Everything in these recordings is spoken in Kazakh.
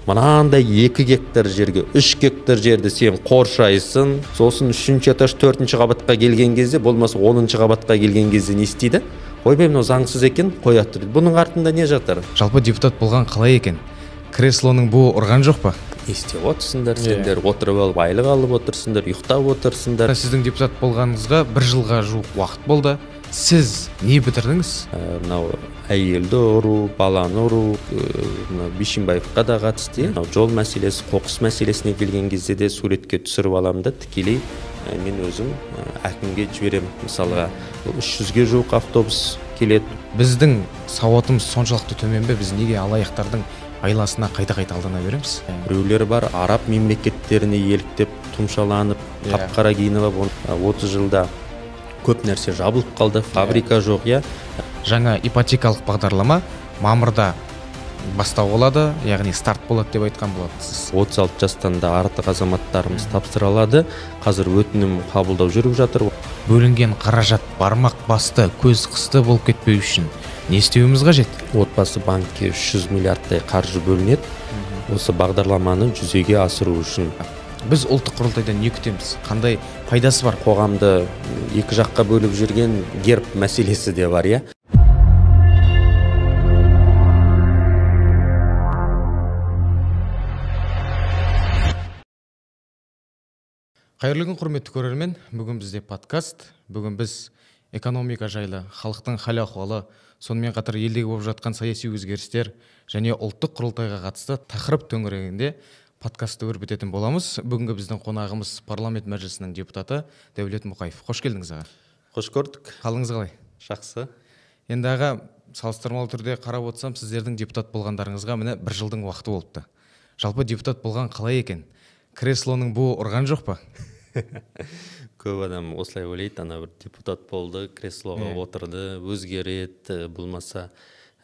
Мынандай 2 гектар жерге, 3 гектар жерді сен қоршайсың. Сосын 3-ші этаж, 4-ші қабатқа келген кезде, болмаса 10-шы қабатқа келген кезде не істейді? Ойбай, мынау заңсыз екен, қоя тұр. Бұның артында не жатыр? Жалпы депутат болған қалай екен? Креслоның буы ұрған жоқ па? Не істеп отырсыңдар сендер? Отырып алып айлық алып отырсыңдар, ұйықтап отырсыңдар. Сіздің депутат болғаныңызға бір жылға жуық уақыт болды. Сіз не бітірдіңіз? Мынау әйелді ұру, баланы ұру, мынау Бишімбаевқа да қатысты. Мынау жол мәселесі, қоқыс мәселесіне келген кезде де суретке түсіріп аламын да тікелей мен өзім әкімге жіберемін. Мысалға, 300-ге жуық автобус келеді. Біздің сауатымыз соншалықты төмен бе? Біз неге алаяқтардың айласына қайта-қайта алдана береміз? Біреулер бар, араб мемлекеттеріне еліктеп, тұмшаланып, қап-қара киініп алып, 30 жылда көп нәрсе жабылып қалды, фабрика жоқ, иә. Жаңа ипотекалық бағдарлама мамырда бастау болады, яғни старт болады деп айтқан болатынсыз. 36 жастан да артық азаматтарымыз тапсыра алады. Қазір өтінім қабылдау жүріп жатыр. Бөлінген қаражат бармақ басты, көз қысты болып кетпеу үшін не істеуіміз қажет? Отбасы банкке 300 миллиардтай қаржы бөлінеді. Осы бағдарламаны жүзеге асыру үшін. Біз ұлттық құрылтайдан не күтеміз? Қандай пайдасы бар? Қоғамды екі жаққа бөліп жүрген герб мәселесі де бар, иә? Қайырлы күн, құрметті көрермен. Бүгін бізде подкаст. Бүгін біз экономика жайлы, халықтың хал-ахуалы, сонымен қатар елдегі болып жатқан саяси өзгерістер және ұлттық құрылтайға қатысты тақырып төңірегінде подкастты өрбітетін боламыз. Бүгінгі біздің қонағымыз парламент мәжілісінің депутаты Дәулет Мұқаев. Қош келдіңіз, аға. Қош көрдік. Қалыңыз қалай? Жақсы. Енді аға, салыстырмалы түрде қарап отырсам, сіздердің депутат болғандарыңызға міне бір жылдың уақыты болыпты. Жалпы депутат болған қалай екен? Креслоның буы ұрған жоқ па? Көп адам осылай ойлайды, ана бір депутат болды, креслоға отырды, өзгереді, болмаса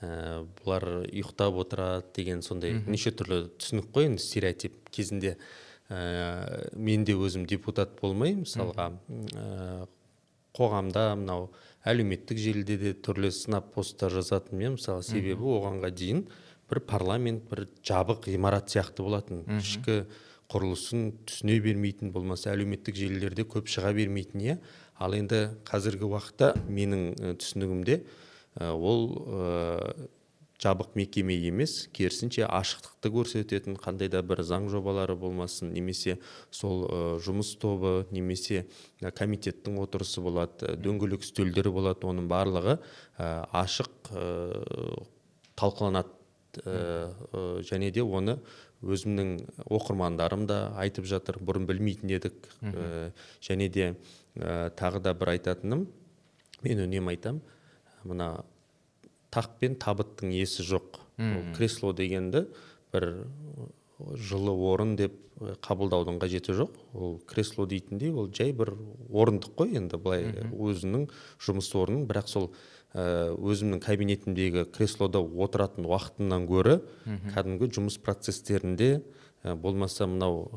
бұлар ұйықтап отырады деген сондай неше түрлі түсінік қой, енді стереотип кезінде. Мен де өзім депутат болмай, мысалға, қоғамда мынау әлеуметтік желіде де түрлі сынап посттар жазатын мен, мысалы, себебі оғанға дейін бір парламент бір жабық ғимарат сияқты болатын, ішкі құрылысын түсіне бермейтін, болмаса әлеуметтік желілерде көп шыға бермейтін, иә. Ал енді қазіргі уақытта менің түсінігімде ол жабық мекеме емес, керісінше ашықтықты көрсететін қандай да бір заң жобалары болмасын, немесе сол жұмыс тобы, немесе комитеттің отырысы болады, дөңгелек үстелдері болады, оның барлығы ашық талқыланады. Және де оны өзімнің оқырмандарым да айтып жатыр, бұрын білмейтін едік. Және де тағы да бір айтатыным, мен үнемі айтам, мына тақ пен табыттың иесі жоқ. Ол кресло дегенді бір жылы орын деп қабылдаудың қажеті жоқ. Ол кресло дейтіндей, ол жай бір орындық қой, енді былай өзінің жұмыс орнын, бірақ сол өзімнің кабинетімдегі креслода отыратын уақытымнан гөрі кәдімгі жұмыс процестерінде, болмаса мынау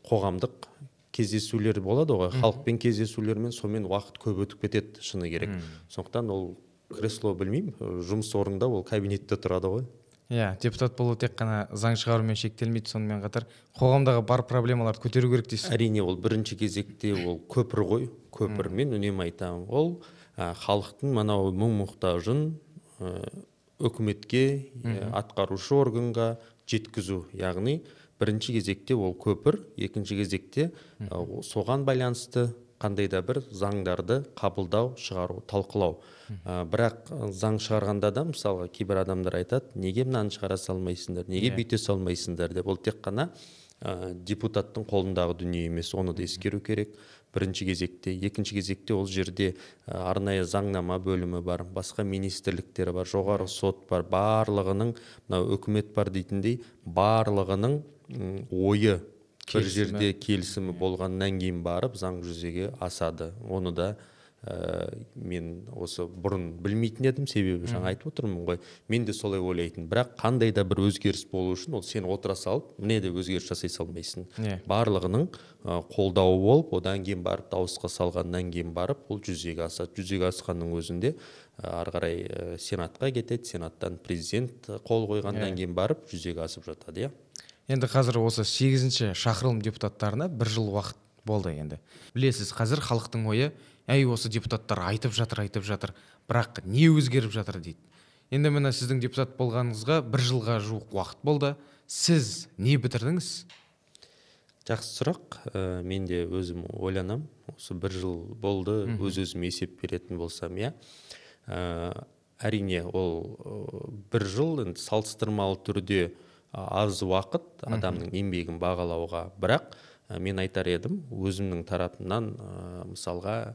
қоғамдық кездесулер болады ғой, халықпен кездесулермен, сонымен уақыт көп өтіп кетеді, шыны керек. Сондықтан ол кресло білмеймін, жұмыс орнында ол кабинетте тұрады ғой. Иә, депутат болу тек қана заң шығарумен шектелмейді, сонымен қатар қоғамдағы бар проблемаларды көтеру керек дейсіз. Әрине, ол бірінші кезекте ол көпір ғой, көпір. Мен үнемі айтамын, ол халықтың мынау мұң-мұқтажын үкіметке, атқарушы органға жеткізу. Яғни бірінші кезекте ол көпір, екінші кезекте соған байланысты қандай да бір заңдарды қабылдау, шығару, талқылау. Бірақ заң шығарғанда да, мысалға, кейбір адамдар айтады, неге мынаны шығара салмайсыңдар, неге бүйте салмайсыңдар деп. Ол тек қана депутаттың қолындағы дүние емес, оны да ескеру керек. Бірінші кезекте, екінші кезекте ол жерде арнайы заңнама бөлімі бар, басқа министрліктер бар, жоғары сот бар, барлығының, мынау үкімет бар дейтіндей, барлығының ойы бір жерде келісімі болғаннан кейін барып заң жүзеге асады. Оны да мен осы бұрын білмейтін едім, себебі жаңа айтып отырмын ғой, мен де солай ойлайтын. Бірақ қандай да бір өзгеріс болу үшін ол сен отыра салып, міне де өзгеріс жасай салмайсың. Барлығының қолдауы болып, одан кейін барып дауысқа салғаннан кейін барып ол жүзеге асады. Жүзеге асқанның өзінде ары қарай сенатқа кетеді, сенаттан президент қол қойғаннан кейін барып жүзеге асып жатады, иә. Енді қазір осы 8-ші шақырылым депутаттарына бір жыл уақыт болды енді. Білесіз, қазір халықтың ойы, әй, осы депутаттар айтып жатыр, айтып жатыр, бірақ не өзгеріп жатыр дейді. Енді міне сіздің депутат болғаныңызға бір жылға жуық уақыт болды. Сіз не бітірдіңіз? Жақсы сұрақ. Мен де өзім ойланам. Осы бір жыл болды, өз-өзіме есеп беретін болсам, иә. Әрине, ол бір жыл енді салыстырмалы түрде аз уақыт адамның еңбегін бағалауға. Бірақ мен айтар едім, өзімнің тарапымнан, мысалға,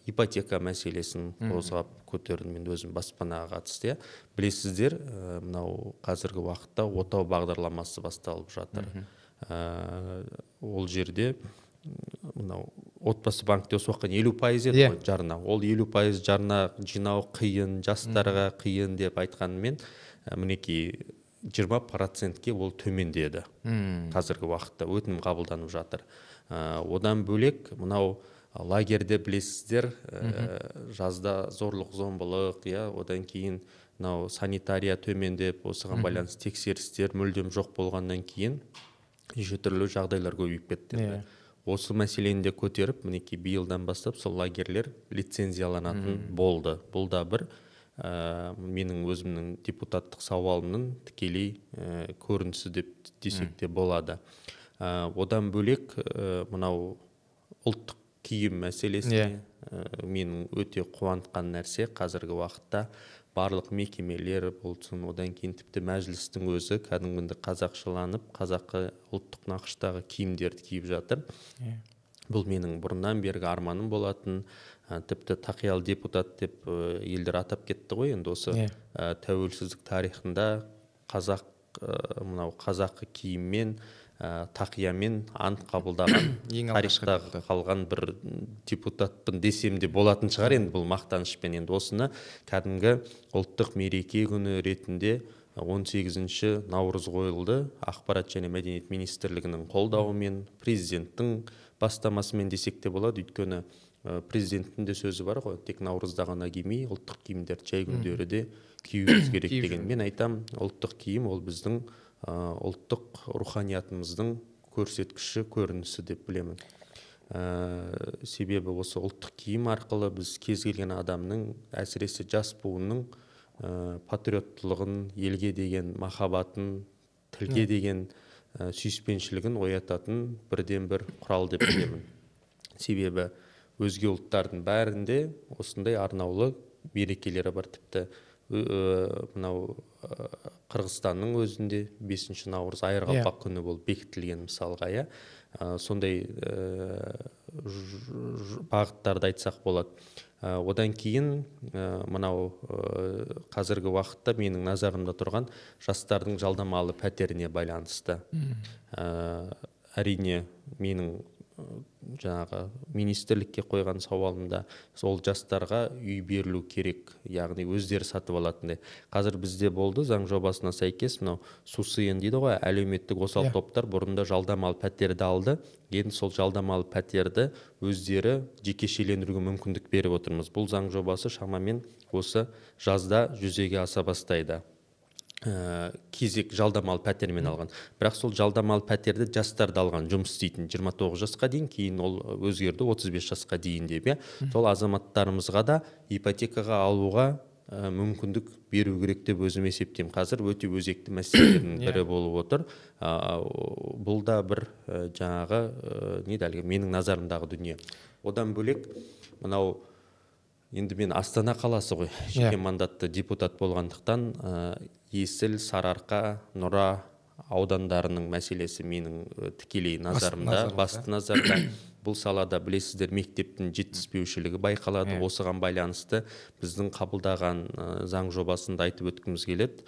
ипотека мәселесін қозғап көтердім мен өзім баспанаға қатысты. Иә. Білесіздер, мынау қазіргі уақытта «Отау» бағдарламасы басталып жатыр. Ол жерде мынау Отбасы банкте осы уақытқа дейін 50% еді ғой жарна. Ол 50% жарна жинау қиын, жастарға қиын деп айтқанымен, мінекей, 20%-ке ол төмендеді. Қазіргі уақытта өтінім қабылданып жатыр. Одан бөлек, мынау лагерьде білесіздер, жазда зорлық зомбылық, иә, одан кейін мынау санитария төмендеп, осыған байланысты тексерістер мүлдем жоқ болғаннан кейін неше түрлі жағдайлар көбейіп кетті енді. Осы мәселені де көтеріп, мінекей, биылдан бастап сол лагерьлер лицензияланатын болды. Бұл да бір менің өзімнің депутаттық сауалымның тікелей көрінісі деп десек те болады. Одан бөлек, мынау ұлттық киім мәселесіне менің өте қуантқан нәрсе, қазіргі уақытта барлық мекемелер болсын, одан кейін тіпті Мәжілістің өзі кәдімгі қазақшаланып, қазақы ұлттық нақыштағы киімдерді киіп жатыр. Бұл менің бұрыннан бергі арманым болатын. Тіпті тақиялы депутат деп елдер атап кетті ғой енді осы. Тәуелсіздік тарихында қазақ мынау қазақы киіммен, тақиямен ант қабылдаған ең алғашқы тарихта депутат. Қалған бір депутатпын десем де болатын шығар енді бұл мақтанышпен. Енді осыны кәдімгі ұлттық мереке күні ретінде 18 наурыз қойылды, Ақпарат және мәдениет министрлігінің қолдауымен, президенттің бастамасымен десек те болады. Өйткені президенттің де сөзі бар ғой, тек наурызда ғана кимей, ұлттық киімдерді жай күндері де киюіміз керек Киіп деген. Мен айтам, ұлттық киім ол біздің ұлттық руханиятымыздың көрсеткіші, көрінісі деп білемін. Себебі осы ұлттық киім арқылы біз кез келген адамның, әсіресе жас буынның патриоттылығын, елге деген махаббатын, тілге деген сүйіспеншілігін оятатын бірден бір құрал деп білемін. Себебі өзге ұлттардың бәрінде осындай арнаулы мерекелері бар. Тіпті мынау Қырғызстанның өзінде 5 наурыз Айырқалпақ күні болып бекітілген мысалға, иә. Сондай бағыттарды айтсақ болады. Одан кейін мынау қазіргі уақытта менің назарымда тұрған жастардың жалдамалы пәтеріне байланысты. Әрине, менің жаңағы министрлікке қойған сауалымда сол жастарға үй берілу керек, яғни өздері сатып алатындай. Қазір бізде болды заң жобасына сәйкес мынау СУСН дейді ғой, әлеуметтік осал топтар бұрында жалдамалы пәтерді алды, енді сол жалдамалы пәтерді өздері жекешелендіруге мүмкіндік беріп отырмыз. Бұл заң жобасы шамамен осы жазда жүзеге аса бастайды. Кезек жалдамалы пәтермен алған, бірақ сол жалдамалы пәтерді жастар да алған, жұмыс істейтін 29 жасқа дейін, кейін ол өзгерді 35 жасқа дейін деп, иә. Сол азаматтарымызға да ипотекаға алуға мүмкіндік беру керек деп өзім есептеймін. Қазір өте өзекті мәселелердің бірі болып отыр. Бұл да бір жаңағы не еді әлгі менің назарымдағы дүние. Одан бөлек, мынау енді мен Астана қаласы ғой, жеке мандатты депутат болғандықтан, Есіл, Сарыарқа, Нұра аудандарының мәселесі менің тікелей назарымда, назарыңызда. Басты назарда. Бұл салада, білесіздер, мектептің жетіспеушілігі байқалады. Осыған байланысты біздің қабылдаған заң жобасында айтып өткіміз келеді.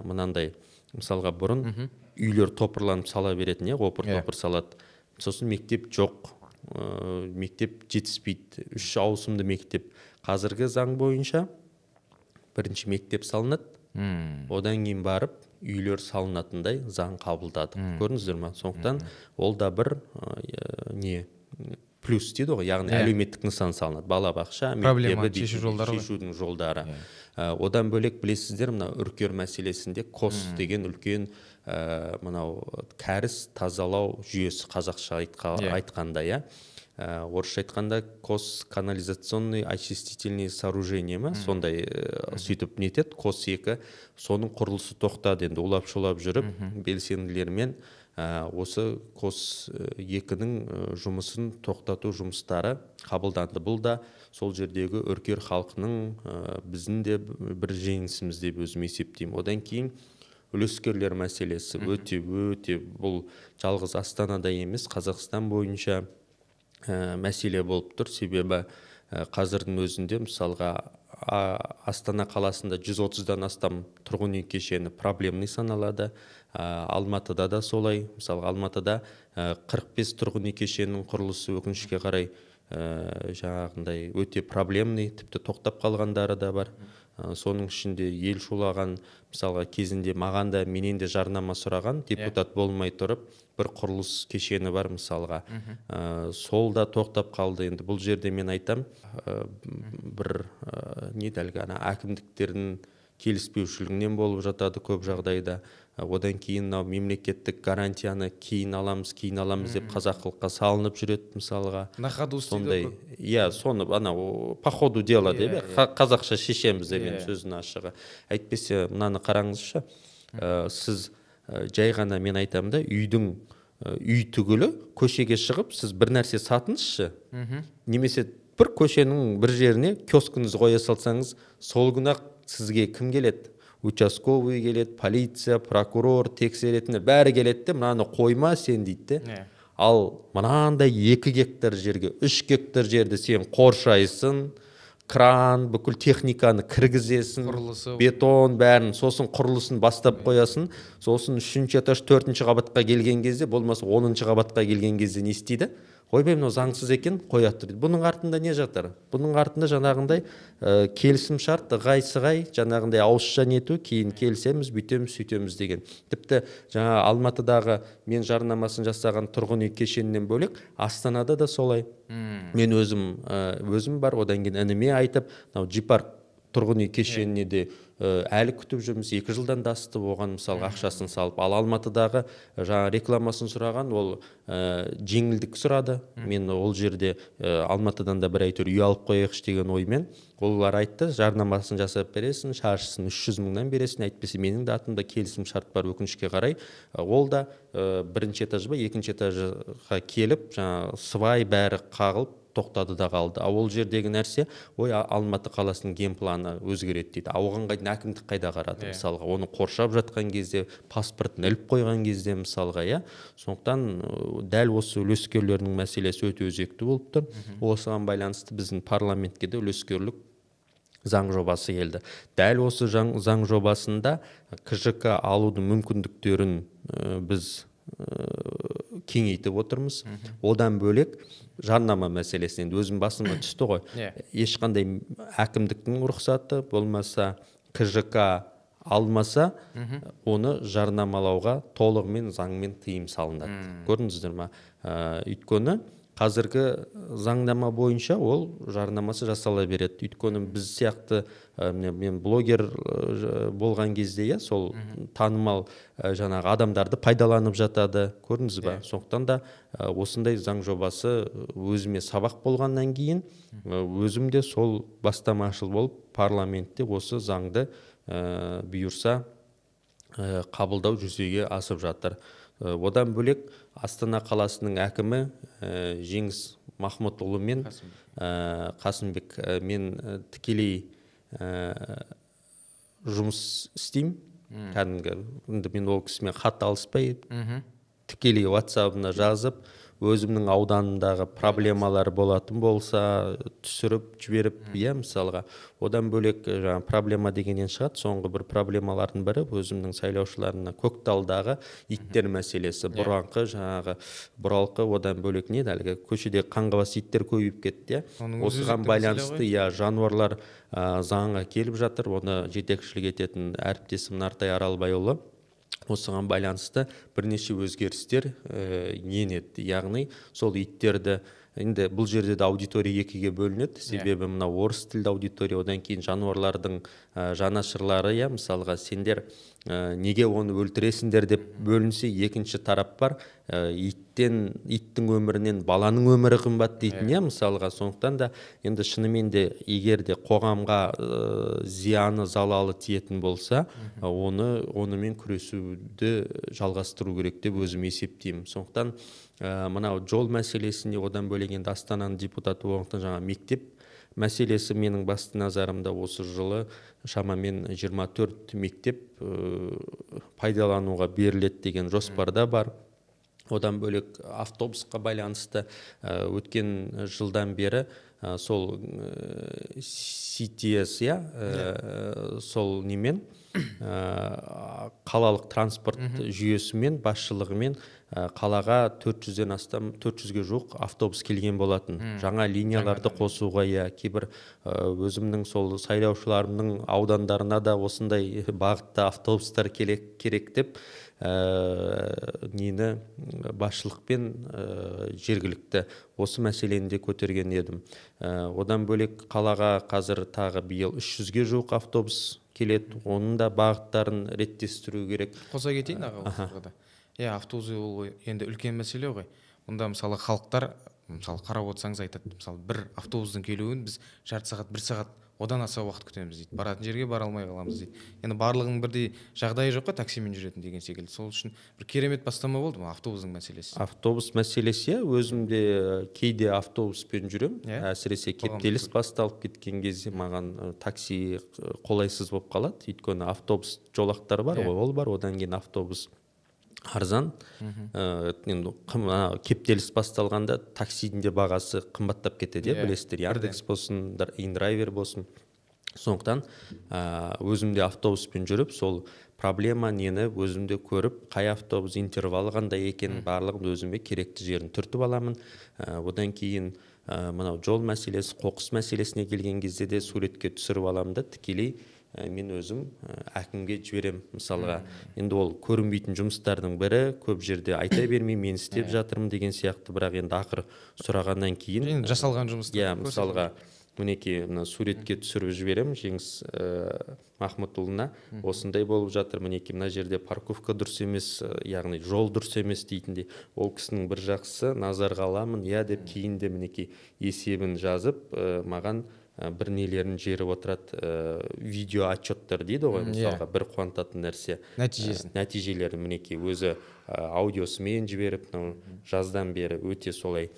Мынандай, мысалға, бұрын үйлер топырланып сала беретін, иә, опыр топыр салады, сосын мектеп жоқ, мектеп жетіспейді, үш ауысымды мектеп. Қазіргі заң бойынша бірінші мектеп салынады, одан кейін барып үйлер салынатындай заң қабылдадық, көрдіңіздер ма? Сондықтан ол да бір не плюс дейді ғой, яғни әлеуметтік нысан салынады, балабақша, мектебі, шешудің жолдары. Одан бөлек білесіздер, мына Үркер мәселесінде КОС деген үлкен мынау кәріз тазалау жүйесі, қазақша айтқанда, иә. Орысша айтқанда КОС, канализационный очистительный сооружение ма, сондай сөйтіп нетеді, КОС 2, соның құрылысы тоқтады. Енді улап-шулап жүріп белсенділермен осы КОС 2-нің жұмысын тоқтату жұмыстары қабылданды. Бұл да сол жердегі Үркер халқының, біздің де бір жеңісіміз деп өзім есептеймін. Одан кейін үлескерлер мәселесі өте өте бұл жалғыз Астанада емес, Қазақстан бойынша мәселе болып тұр. Себебі қазірдің өзінде мысалға Астана қаласында 130-дан астам тұрғын үй кешені проблемный саналады. Алматыда да солай. Мысалға Алматыда 45 тұрғын үй кешенінің құрылысы өкінішке қарай жаңағындай өте проблемный, тіпті тоқтап қалғандары да бар. Соның ішінде ел шулаған, мысалға кезінде маған да, менен де жарнама сұраған депутат болмай тұрып бір құрылыс кешені бар мысалға. Сол да тоқтап қалды. Енді бұл жерде мен айтам, бір не дәлгі ана әкімдіктердің келіспеушілігінен болып жатады көп жағдайда. Одан кейін мынау мемлекеттік гарантияны кейін аламыз, кейін аламыз деп қазақылыққа салынып жүреді мысалға. На ходу сондай, иә, соны анау по ходу дела деп қазақша шешеміз деп енді сөздің ашығы. Әйтпесе мынаны қараңызшы, сіз жай ғана мен айтамын да, үйдің үй түгілі көшеге шығып сіз бір нәрсе сатыңызшы, немесе бір көшенің бір жеріне киоскіңізді қоя салсаңыз, сол күні-ақ сізге кім келеді? Участковый келеді, полиция, прокурор, тексеретіндер бәрі келеді де, мынаны қойма сен дейді де. Ал мынандай 2 гектар жерге, 3 гектар жерді сен қоршайсың, кран, бүкіл техниканы кіргізесің, құрылысы, бетон бәрін, сосын құрылысын бастап қоясың, сосын 3-ші этаж, 4-ші қабатқа келген кезде, болмаса 10-шы қабатқа келген кезде не істейді? Ойбай, мынау заңсыз екен, қоя тұр дейді. Бұның артында не жатыр? Бұның артында жаңағындай келісім шарт, ығай-сығай, жаңағындай ауызша нету, кейін келісеміз, бүйтеміз, сөйтеміз деген. Тіпті жаңа Алматыдағы мен жарнамасын жасаған тұрғын үй кешенінен бөлек, Астанада да солай. Мен өзім бар, одан кейін ініме айтып, мынау Джипарк тұрғын үй кешеніне де әлі күтіп жүрміз, 2 жылдан да асты оған мысалға ақшасын салып. Ал Алматыдағы жаңа рекламасын сұраған, ол жеңілдік сұрады. Мен ол жерде Алматыдан да бір әйтеуір үй алып қояйықшы деген оймен олар айтты, жарнамасын жасап бересің, шаршысын 300 мыңнан бересің, әйтпесе менің де атымда келісім шарт бар, өкінішке қарай. Ол да бірінші этаж ба, екінші этажға келіп, жаңа свай бәрі қағылып тоқтады да қалды. А ол жердегі нәрсе, ой, Алматы қаласының генпланы өзгереді дейді. А оған қайда әкімдік қайда қарады, мысалға, оны қоршап жатқан кезде, паспортын іліп қойған кезде, мысалға, иә. Сондықтан дәл осы үлескерлердің мәселесі өте өзекті болып тұр. Осыған байланысты біздің парламентке де үлескерлік заң жобасы келді. Дәл осы заң жобасында КЖК алудың мүмкіндіктерін біз кеңейтіп отырмыз. Одан бөлек жарнама мәселесі енді өзім басыма түсті ғой. Ешқандай әкімдіктің рұқсаты болмаса, КЖК алмаса, оны жарнамалауға толығымен заңмен тыйым салынады. Көрдіңіздер ма? Өйткені қазіргі заңнама бойынша ол жарнамасы жасала береді. Өйткені біз сияқты, мен блогер болған кезде, иә, сол танымал жаңағы адамдарды пайдаланып жатады, көрдіңіз ба? Сондықтан да осындай заң жобасы өзіме сабақ болғаннан кейін өзім де сол бастамашыл болып парламентте осы заңды бұйырса қабылдау жүзеге асып жатыр. Одан бөлек Астана қаласының әкімі Жеңіс Махмұтұлы мен Қасымбек мен тікелей жұмыс істеймін. Кәдімгі енді мен ол кісімен хат алыспай, тікелей WhatsApp-ына жазып, өзімнің ауданымдағы проблемалар болатын болса, түсіріп, жіберіп, иә, мысалға. Одан бөлек жаңа проблема дегеннен шығады, соңғы бір проблемалардың бірі өзімнің сайлаушыларымнан Көкталдағы иттер мәселесі. Бұралқы, жаңағы бұралқы, одан бөлек не әлгі көшеде қаңғыбас иттер көбейіп кетті, иә. Осыған байланысты, иә, жануарлар заңға келіп жатыр. Оны жетекшілік ететін әріптесім Нартай Аралбайұлы осыған байланысты бірнеше өзгерістер енеді. Яғни сол иттерді Енді бұл жерде де аудитория екіге бөлінеді, себебі мына орыс тілді аудитория, одан кейін жануарлардың жанашырлары, иә, мысалға сендер неге оны өлтіресіңдер деп бөлінсе, екінші тарап бар, иттің өмірінен баланың өмірі қымбат дейтін, иә, мысалға. Сондықтан да енді шынымен де егер де қоғамға зияны, залалы тиетін болса, онымен күресуді жалғастыру керек деп өзім есептеймін. Сондықтан мынау жол мәселесіне, одан бөлек енді Астананың депутаты болғандықтан жаңа мектеп мәселесі менің басты назарымда. Осы жылы шамамен 24 мектеп пайдалануға беріледі деген жоспарда бар. Одан бөлек автобусқа байланысты өткен жылдан бері сол CTS, иә, сол немен, қалалық транспорт жүйесімен, басшылығымен қалаға 400-ден астам, 400-ге жуық автобус келген болатын. Жаңа линияларды қосуға, иә, кейбір өзімнің сол сайлаушыларымның аудандарына да осындай бағытта автобустар керек деп нені басшылықпен жергілікті осы мәселені де көтерген едім. Одан бөлек қалаға қазір тағы биыл 300-ге жуық автобус келеді, оның да бағыттарын реттестіру керек. Қоса кетейін аға осы тұрғыда. Иә, автобус ол енді үлкен мәселе ғой. Мұнда мысалы халықтар, мысалы қарап отырсаңыз айтады, мысалы бір автобустың келуін біз жарты сағат, бір сағат одан аса уақыт күтеміз дейді. Баратын жерге бара алмай қаламыз дейді. Енді барлығының бірдей жағдайы жоқ қой таксимен жүретін деген секілді. Сол үшін бір керемет бастама болды ма автобустың мәселесі? Автобус мәселесі, иә, өзім де кейде автобуспен жүремін. Әсіресе кептеліс басталып кеткен кезде маған такси қолайсыз болып қалады. Өйткені автобус жолақтары бар, ол бар, одан кейін автобус арзан. Енді кептеліс басталғанда таксидің де бағасы қымбаттап кетеді, білесіздер, Яндекс болсын, индрайвер болсын. Сондықтан өзім де автобуспен жүріп, сол проблема нені өзім де көріп, қай автобус интервалы қандай екенін барлығын өзіме керекті жерін түртіп аламын. Одан кейін мынау жол мәселесі, қоқыс мәселесіне келген кезде де суретке түсіріп аламын да тікелей мен өзім әкімге жіберем мысалға. Енді ол көрінбейтін жұмыстардың бірі, көп жерде айта бермей мен істеп жатырмын деген сияқты, бірақ енді ақыры сұрағаннан кейін енді жасалған жұмыстар. Иә, мысалға мінекей мына суретке түсіріп жіберемін Жеңіс Махмұтұлына, осындай болып жатыр, мінекей мына жерде парковка дұрыс емес, яғни жол дұрыс емес дейтіндей. Ол кісінің бір жақсысы, назарға аламын, иә деп кейін де мінекей есебін жазып, маған бір нелерін жіберіп отырады, видео отчеттар дейді ғой, мысалға бір қуантатын нәрсе. Нәтижесін. Нәтижелерін мінекей өзі аудиосымен жіберіп, мынау жаздан бері өте солай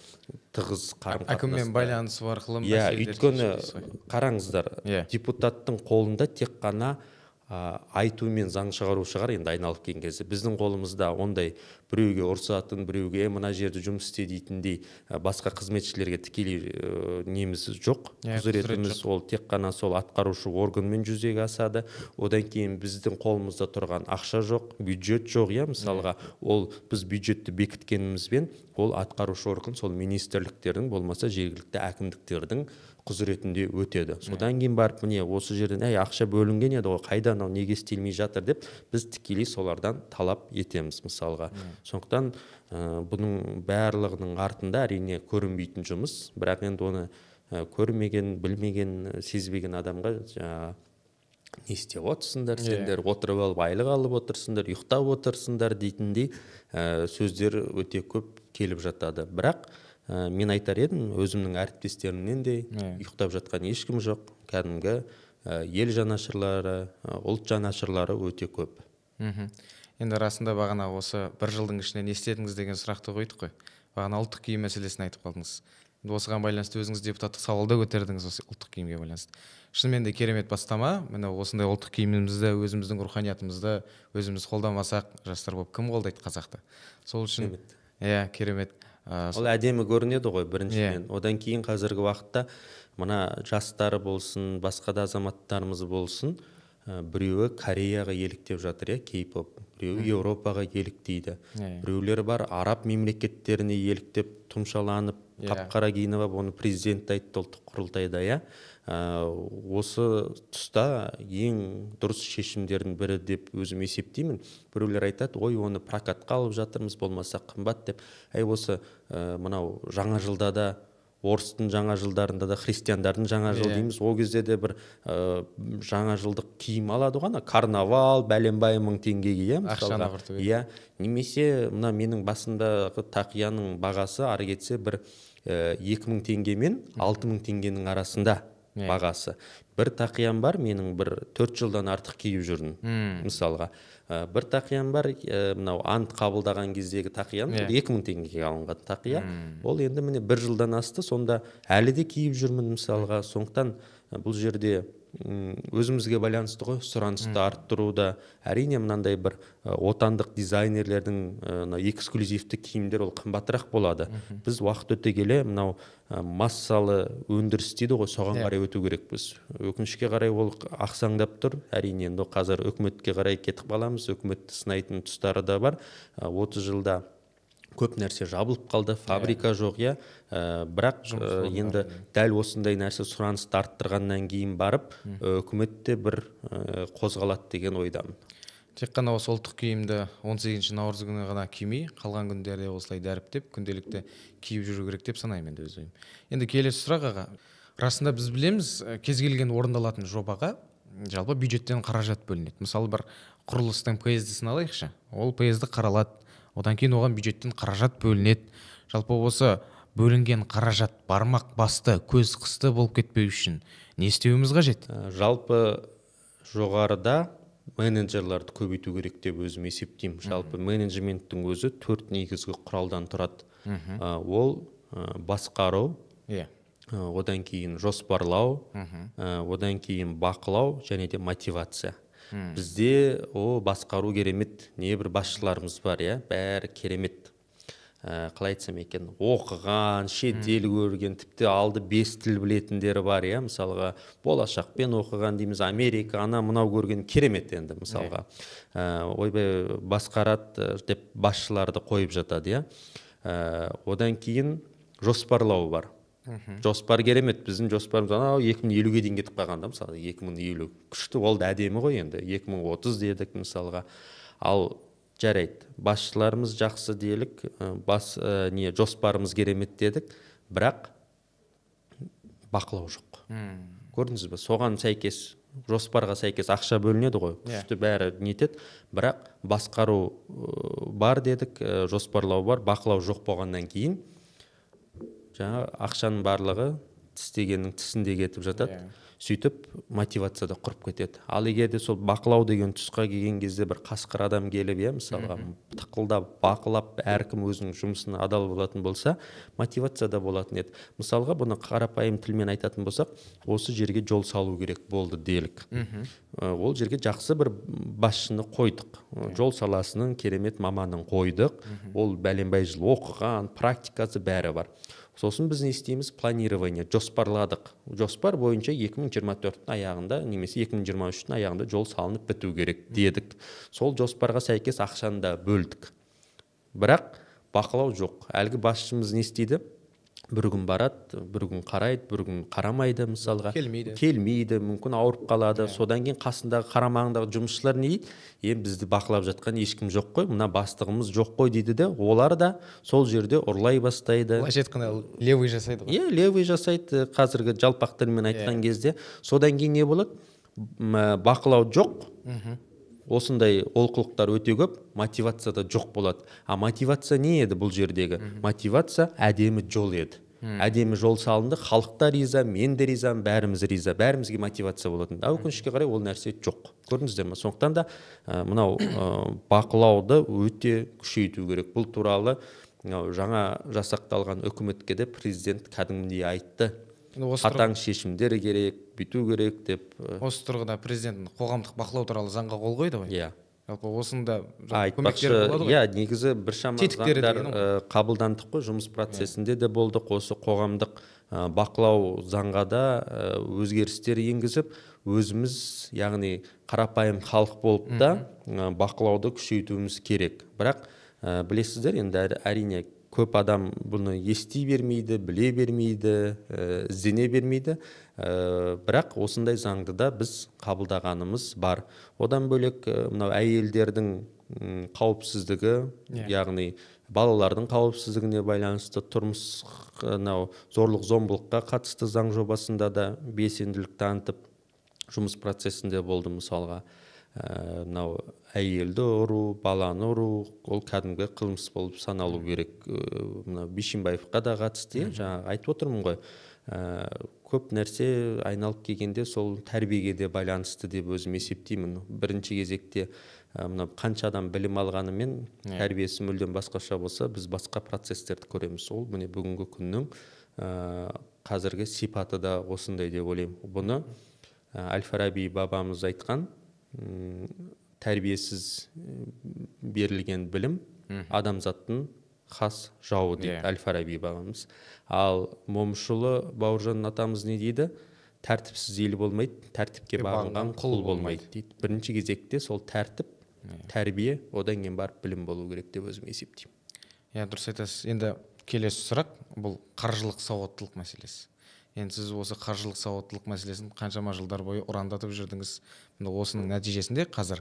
тығыз қарым-қатынаста. Әкіммен байланысу арқылы. Иә, өйткені қараңыздар, депутаттың қолында тек қана айту мен заң шығару шығар енді айналып келген кезде. Біздің қолымызда ондай біреуге ұрсатын, біреуге мына жерде жұмыс істе дейтіндей басқа қызметшілерге тікелей неміз жоқ, құзыретіміз ол тек қана сол атқарушы органмен жүзеге асады. Одан кейін біздің қолымызда тұрған ақша жоқ, бюджет жоқ, иә, мысалға ол біз бюджетті бекіткенімізбен ол атқарушы орган сол министрліктердің болмаса жергілікті әкімдіктердің құзыретінде өтеді. Содан кейін барып міне осы жерден әй ақша бөлінген еді ғой, қайда анау неге істелмей жатыр деп біз тікелей солардан талап етеміз мысалға. Сондықтан бұның барлығының артында әрине көрінбейтін жұмыс, бірақ енді оны көрмеген, білмеген, сезбеген адамға не істеп отырсыңдар, сендер отырып алып айлық алып отырсыңдар, ұйықтап отырсыңдар дейтіндей сөздер өте көп келіп жатады. Бірақ мен айтар едім, өзімнің әріптестерімнен де ұйықтап жатқан ешкім жоқ. Кәдімгі ел жанашырлары, ұлт жанашырлары өте көп. Енді расында бағана осы бір жылдың ішінде не істедіңіз деген сұрақты қойдық қой. Бағана ұлттық киім мәселесін айтып қалдыңыз. Енді осыған байланысты өзіңіз депутаттық сауалда көтердіңіз осы ұлттық киімге байланысты. Шынымен де керемет бастама. Міне осындай ұлттық киімімізді, өзіміздің руханиятымызды өзіміз қолдамасақ, жастар болып кім қолдайды қазақты? Сол үшін иә, керемет. Ол әдемі көрінеді ғой біріншіден. Одан кейін қазіргі уақытта мына жастары болсын, басқа да азаматтарымыз болсын, біреуі Кореяға еліктеп жатыр, иә, кей-поп, біреуі Еуропаға еліктейді, біреулер бар араб мемлекеттеріне еліктеп тұмшаланып, қап-қара киініп алып, оны президент айтты ұлттық құрылтайда, иә. Осы тұста ең дұрыс шешімдердің бірі деп өзім есептеймін. Біреулер айтады, ой, оны прокатқа алып жатырмыз, болмаса қымбат деп. Әй, осы мынау жаңа жылда да, орыстың жаңа жылдарында да, христиандардың жаңа жыл дейміз, ол кезде де бір жаңа жылдық киім алады ғой, ана карнавал, бәленбай мың теңгеге, иә, мысалға. Иә, немесе мына менің басымдағы тақияның бағасы ары кетсе бір 2000 теңге мен 6000 теңгенің арасында бағасы. Бір тақиям бар, менің бір 4 жылдан артық киіп жүрмін, мысалға. Бір тақиям бар, мынау ант қабылдаған кездегі тақиям, 2000 теңгеге алынған тақия. Ол енді міне бір жылдан асты, сонда әлі де киіп жүрмін, мысалға. Сондықтан бұл жерде өзімізге байланысты ғой, сұранысты арттыруда. Әрине, мынандай бір отандық дизайнерлердің эксклюзивті киімдер ол қымбатырақ болады. Біз уақыт өте келе мынау массалы өндіріс дейді ғой, соған қарай өту керекпіз. Өкінішке қарай ол ақсаңдап тұр. Әрине, енді қазір үкіметке қарай кетіп қаламыз, үкіметті сынайтын тұстары да бар. 30 жылда көп нәрсе жабылып қалды, фабрика жоқ, иә. Бірақ енді дәл осындай нәрсе сұранысты арттырғаннан кейін барып, үкімет те бір қозғалады деген ойдамын. Тек қана осы ұлттық киімді 18 наурыз күні ғана кимей, қалған күндерде осылай дәріптеп, күнделікті киіп жүру керек деп санаймын енді өз ойым. Енді келесі сұрақ, аға. Расында біз білеміз, кез келген орындалатын жобаға жалпы бюджеттен қаражат бөлінеді. Мысалы, бір құрылыстың ПСД-сін алайықшы. Ол ПСД қаралады. Одан кейін оған бюджеттен қаражат бөлінеді. Жалпы осы бөлінген қаражат бармақ басты, көз қысты болып кетпеу үшін не істеуіміз қажет? Жалпы жоғарыда менеджерларды көбейту керек деп өзім есептеймін. Жалпы менеджменттің өзі 4 негізгі құралдан тұрады. Ол басқару, одан кейін жоспарлау, одан кейін бақылау және де мотивация. Бізде о басқару керемет, не бір басшыларымыз бар, иә, бәрі керемет. Қалай айтсам екен, оқыған, шетел көрген, тіпті алды 5 тіл білетіндері бар, иә, мысалға болашақпен оқыған дейміз, Америка, ана мынау көрген керемет енді, мысалға. Ойбай басқарады деп басшыларды қойып жатады, иә. Одан кейін жоспарлау бар. Жоспар керемет, біздің жоспарымыз анау 2050-ге дейін кетіп қалған да, мысалы 2050 күшті, ол да әдемі ғой енді, 2030 дедік мысалға. Ал жарайды, басшыларымыз жақсы делік, жоспарымыз керемет дедік, бірақ бақылау жоқ. Көрдіңіз бе, соған сәйкес, жоспарға сәйкес ақша бөлінеді ғой, күшті бәрі нетеді, бірақ басқару бар дедік, жоспарлау бар, бақылау жоқ болғаннан кейін жаңа ақшаның барлығы тістегеннің тісінде кетіп жатады. Сөйтіп мотивация да құрып кетеді. Ал егер де сол бақылау деген тұсқа келген кезде бір қасқыр адам келіп, иә, мысалға тықылдап, бақылап, әркім өзінің жұмысына адал болатын болса, мотивация да болатын еді. Мысалға, бұны қарапайым тілмен айтатын болсақ, осы жерге жол салу керек болды делік. Ол жерге жақсы бір басшыны қойдық. Жол саласының керемет маманын қойдық. Ол бәленбай жыл оқыған, практикасы бәрі бар. Сосын біз не істейміз? Планирование, жоспарладық. Жоспар бойынша 2024-тің аяғында немесе 2023-тің аяғында жол салынып біту керек дедік. Сол жоспарға сәйкес ақшаны да бөлдік. Бірақ бақылау жоқ. Әлгі басшымыз не істейді? Бір күн барады, бір күн қарайды, бір күн қарамайды, мысалға. Келмейді, мүмкін ауырып қалады. Содан кейін қасындағы қарамағындағы жұмысшылар не дейді? Енді бізді бақылап жатқан ешкім жоқ қой, мына бастығымыз жоқ қой дейді де, олар да сол жерде ұрлай бастайды. Былайша айтқанда, левый жасайды ғой. Иә, левый жасайды, қазіргі жалпақ тілмен айтқан кезде. Содан кейін не болады? Бақылау жоқ. Осындай олқылықтар өте көп, мотивация да жоқ болады. А мотивация не еді бұл жердегі? Мотивация әдемі жол еді. Әдемі жол салынды, халық та риза, мен де ризамын, бәріміз риза, бәрімізге мотивация болатын. А өкінішке қарай ол нәрсе жоқ. Көрдіңіздер ме? Сондықтан да мынау бақылауды өте күшейту керек. Бұл туралы жаңа жасақталған үкіметке де президент кәдімгідей айтты. Қатаң шешімдер керек, бүйту керек деп. Осы тұрғыда президент қоғамдық бақылау туралы заңға қол қойды ғой. Иә. Жалпы осында көмектері болады ғой. Иә, негізі біршама заңдар қабылдандық қой, жұмыс процесінде де болдық. Осы қоғамдық бақылау заңға да өзгерістер енгізіп, Өзіміз, яғни қарапайым халық болып та бақылауды күшейтуіміз керек. Бірақ білесіздер, енді әрине көп адам бұны ести бермейді, біле бермейді, іздене бермейді. Бірақ осындай заңды да біз қабылдағанымыз бар. Одан бөлек мынау әйелдердің қауіпсіздігі, яғни балалардың қауіпсіздігіне байланысты тұрмыс мынау зорлық зомбылыққа қатысты заң жобасында да белсенділік танытып жұмыс процесінде болды. Мысалға, мынау әйелді ұру, баланы ұру ол кәдімгі қылмыс болып саналу керек. Мынау Бишімбаевқа да қатысты, жаңа айтып отырмын ғой, көп нәрсе айналып келгенде сол тәрбиеге де байланысты деп өзім есептеймін. Бірінші кезекте мынау қанша адам білім алғанымен тәрбиесі мүлдем басқаша болса, біз басқа процестерді көреміз. Ол міне бүгінгі күннің қазіргі сипаты да осындай деп ойлаймын. Бұны Әл-Фараби бабамыз айтқан, тәрбиесіз берілген білім адамзаттың хас жауы дейді Әл-Фараби бабамыз. Ал Момышұлы Бауыржан атамыз не дейді? Тәртіпсіз ел болмайды, тәртіпке бағынған құл болмайды дейді. Бірінші кезекте сол тәртіп, тәрбие, одан кейін барып білім болу керек деп өзім есептеймін. Иә, дұрыс айтасыз. Енді келесі сұрақ, бұл қаржылық сауаттылық мәселесі. Енді сіз осы қаржылық сауаттылық мәселесін қаншама жылдар бойы ұрандатып жүрдіңіз. Осының нәтижесінде қазір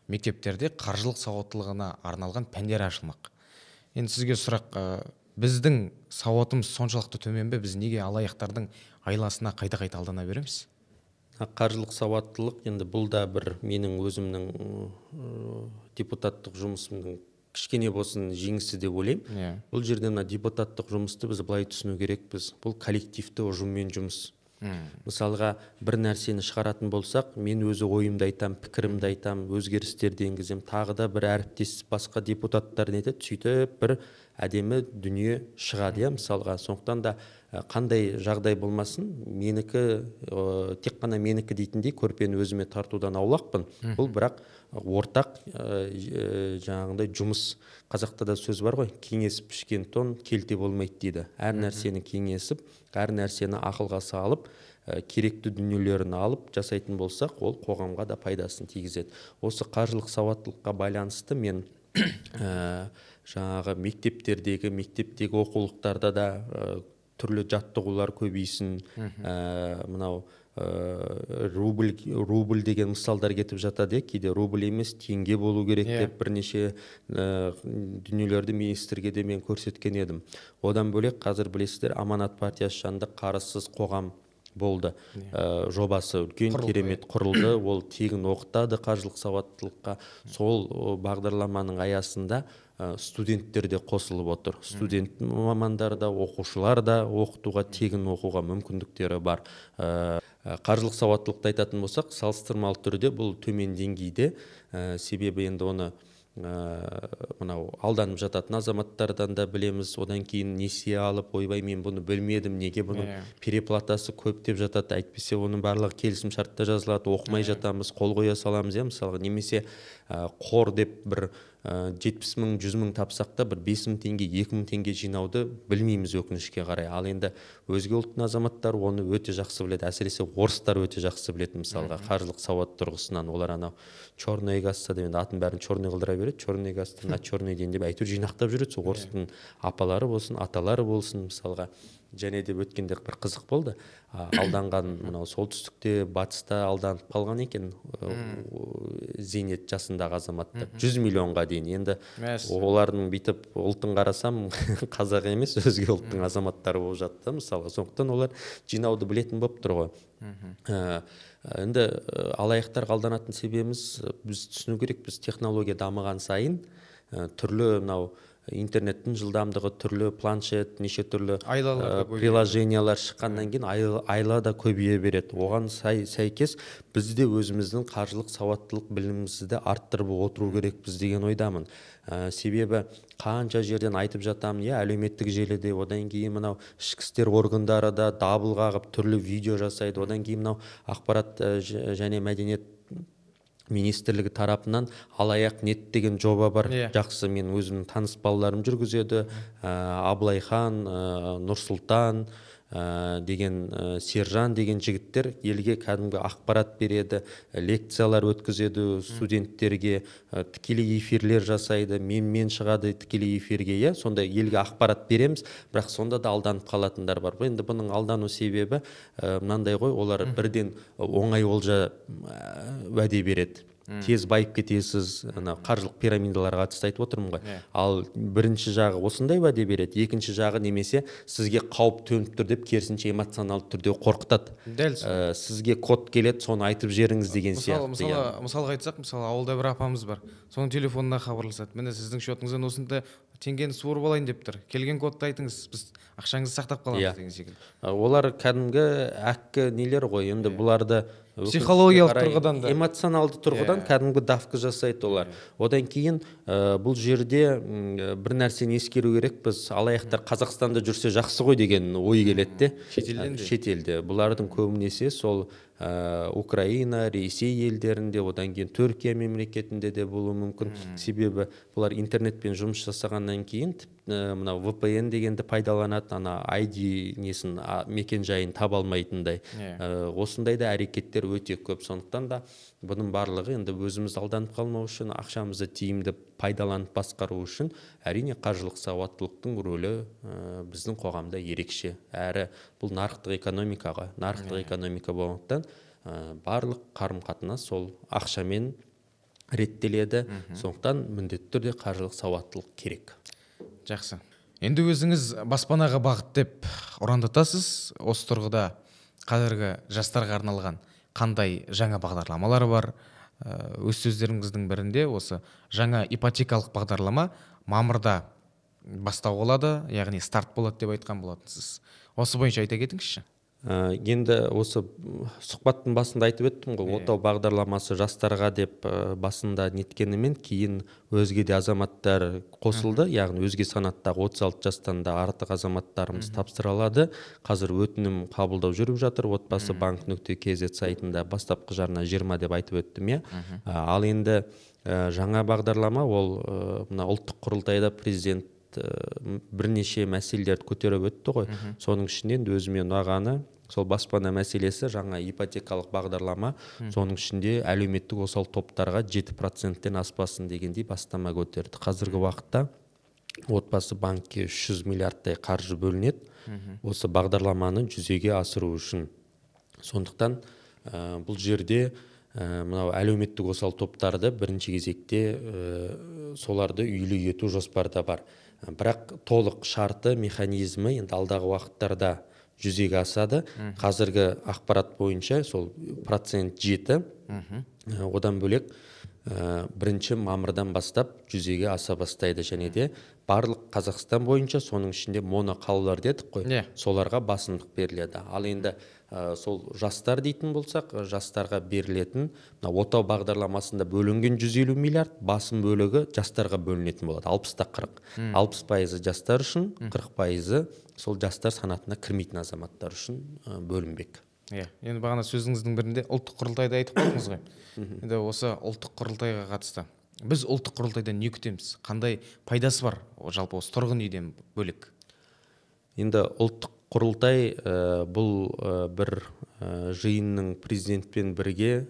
мектептерде қаржылық сауаттылығына арналған пәндер ашылмақ. Енді сізге сұрақ, біздің сауатымыз соншалықты төмен бе? Біз неге алаяқтардың айласына қайта-қайта алдана береміз? Қаржылық сауаттылық енді бұл да бір менің өзімнің депутаттық жұмысымның кішкене болсын жеңісі деп ойлаймын. Бұл жерде мына депутаттық жұмысты біз былай түсіну керекпіз. Бұл коллективті ұжыммен жұмыс. Мысалға, бір нәрсені шығаратын болсақ, мен өзі ойымды айтам, пікірімді айтам, өзгерістерді енгізем, тағы да бір әріптес басқа депутаттар не етеді, сөйтіп бір әдемі дүние шығады, иә, мысалға. Сондықтан да қандай жағдай болмасын, менікі, тек қана менікі дейтіндей көрпені өзіме тартудан аулақпын. Бұл бірақ ортақ жаңағындай жұмыс. Қазақта да сөз бар ғой, кеңесіп пішкен тон келте болмайды дейді. Әр нәрсені кеңесіп, әр нәрсені ақылға салып, керекті дүниелерін алып жасайтын болсақ, ол қоғамға да пайдасын тигізеді. Осы қаржылық сауаттылыққа байланысты мен жаңағы мектептегі оқулықтарда да түрлі жаттығулар көбейсін, мынау рубль деген мысалдар кетіп жатады, кейде рубль емес теңге болу керек деп бірнеше дүниелерді министрге де мен көрсеткен едім. Одан бөлек қазір білесіздер, Аманат партиясы жанында қарызсыз қоғам болды. Жобасы үлкен керемет құрылды, ол тегін оқытады қаржылық сауаттылыққа. Сол бағдарламаның аясында студенттер де қосылып отыр. Студент мамандар да, оқушылар да оқытуға, тегін оқуға мүмкіндіктері бар. Қаржылық сауаттылықты айтатын болсақ, салыстырмалы түрде бұл төмен деңгейде, себебі енді оны мынау алданып жататын азаматтардан да білеміз. Одан кейін несие алып, ойбай мен бұны білмедім, неге бұның переплатасы көп деп жатады, әйтпесе оның барлығы келісім шартта жазылады, оқымай жатамыз, қол қоя саламыз, иә, мысалға. Немесе қор деп бір 70 мың, 100 мың тапсақ та бір 5 мың теңге, 2 мың теңге жинауды білмейміз өкінішке қарай. Ал енді өзге ұлттың азаматтары оны өте жақсы біледі, әсіресе орыстар өте жақсы біледі, мысалға, қаржылық сауат тұрғысынан. Олар анау черный касса деп, енді атын бәрін черный қылдыра береді, черный касса на черный день деп әйтеуір жинақтап жүреді. Сол орыстың апалары болсын, аталары болсын, мысалға. Және де өткенде бір қызық болды, алданған мынау солтүстікте, батыста алданып қалған екен зейнет жасындағы азаматтар 100 миллионға дейін. Енді олардың бүйтіп ұлтын қарасам, қазақ емес, өзге ұлттың азаматтары болып жатты, мысалға. Сондықтан олар жинауды білетін болып тұр ғой. Енді алаяқтарға алданатын себебіміз, біз түсіну керекпіз, технология дамыған сайын түрлі мынау интернеттің жылдамдығы, түрлі планшет, неше түрлі приложениялар шыққаннан кейін айла да көбейе береді. Оған сәйкес біз де өзіміздің қаржылық сауаттылық білімімізді арттырып отыру керекпіз деген ойдамын. Себебі қанша жерден айтып жатамын, иә, әлеуметтік желіде, одан кейін мынау ішкі істер органдары да дабыл қағып түрлі видео жасайды, одан кейін мынау ақпарат және мәдениет министрлігі тарапынан алаяқ нет деген жоба бар. Жақсы, мен өзімнің таныс балаларым жүргізеді, Абылайхан, Нұрсұлтан, деген Сержан деген жігіттер елге кәдімгі ақпарат береді, лекциялар өткізеді студенттерге, тікелей эфирлер жасайды, менмен шығады тікелей эфирге, иә, сондай елге ақпарат береміз, бірақ сонда да алданып қалатындар бар. Енді бұның алдану себебі мынандай ғой, олар бірден оңай олжа уәде береді. Тез байып кетесіз, ана қаржылық пирамидаларға қатысты айтып отырмын ғой. Ал бірінші жағы осындай уәде береді, екінші жағы немесе сізге қауіп төніп тұр деп керісінше эмоционалды түрде қорқытады. Дәл сол. Сізге код келеді, соны айтып жіберіңіз деген сияқты. Мысалға айтсақ, мысалы ауылда бір апамыз бар, соның телефонына хабарласады. Міне сіздің счетыңыздан осында теңгені суырып алайын деп тұр. Келген кодты айтыңыз, біз ақшаңызды сақтап қаламыз деген секілді. Олар кәдімгі әккі нелер ғой, енді бұларды психологиялық тұрғыдан да, эмоционалды тұрғыдан кәдімгі давка жасайды олар. Одан кейін бұл жерде бір нәрсені ескеру керек, біз алаяқтар Қазақстанда жүрсе жақсы ғой деген ой келеді де. Шетелден де. Шетелде. Бұлардың көбінесе сол Украина, Ресей елдерінде, одан кейін Түркия мемлекетінде де болуы мүмкін. Себебі бұлар интернетпен жұмыс жасағаннан кейін мынау VPN дегенді пайдаланады, ана ID несін, мекен жайын таба алмайтындай. Осындай да әрекеттер өте көп. Сондықтан да бұның барлығы енді өзіміз алданып қалмау үшін, ақшамызды тиімді пайдаланып басқару үшін әрине қаржылық сауаттылықтың рөлі біздің қоғамда ерекше. Әрі бұл нарықтық экономикаға, нарықтық экономика болғандықтан барлық қарым-қатынас сол ақшамен реттеледі. Сондықтан міндетті түрде қаржылық сауаттылық керек. Жақсы. Енді өзіңіз баспанаға бағыт деп ұрандатасыз. Осы тұрғыда қазіргі жастарға арналған қандай жаңа бағдарламалар бар? Өз сөздеріңіздің бірінде осы жаңа ипотекалық бағдарлама мамырда бастау болады, яғни старт болады деп айтқан болатынсыз. Осы бойынша айта кетіңізші. Енді осы сұхбаттың басында айтып өттім ғой, Отау бағдарламасы жастарға деп басында неткенімен кейін өзге де азаматтар қосылды, яғни өзге санаттағы 36 жастан да артық азаматтарымыз тапсыра алады. Қазір өтінім қабылдау жүріп жатыр. Отбасы банк.kz сайтында бастапқы жарна 20 деп айтып өттім, иә. Ал енді жаңа бағдарлама ол мына ұлттық құрылтайда президент бірнеше мәселелерді көтеріп өтті ғой. Соның ішінен өзіме ұнағаны сол баспана мәселесі, жаңа ипотекалық бағдарлама, соның ішінде әлеуметтік осал топтарға 7%-тен аспасын дегендей бастама көтерді. Қазіргі уақытта Отбасы банкке 300 миллиардтай қаржы бөлінеді осы бағдарламаны жүзеге асыру үшін. Сондықтан бұл жерде мынау әлеуметтік осал топтарды бірінші кезекте соларды үйлі ету жоспарда бар. Бірақ толық шарты, механизмі енді алдағы уақыттарда жүзеге асады. Қазіргі ақпарат бойынша сол процент 7. Одан бөлек 1 мамырдан бастап жүзеге аса бастайды. Және де барлық Қазақстан бойынша, соның ішінде моноқалалар дедік қой, соларға басымдық беріледі. Ал енді сол жастар дейтін болсақ, жастарға берілетін Отау бағдарламасында бөлінген 150 миллиард, басым бөлігі жастарға бөлінетін болады. 60-40. 60% жастар үшін, 40% сол жастар санатына кірмейтін азаматтар үшін бөлінбек. Енді бағана сөзіңіздің бірінде ұлттық құрылтайды айтып қалдыңыз ғой. Енді осы ұлттық құрылтайға қатысты біз ұлттық құрылтайдан не күтеміз? Қандай пайдасы бар жалпы осы тұрғын үйден бөлек? Енді ұлттық құрылтай бұл бір жиынның президентпен бірге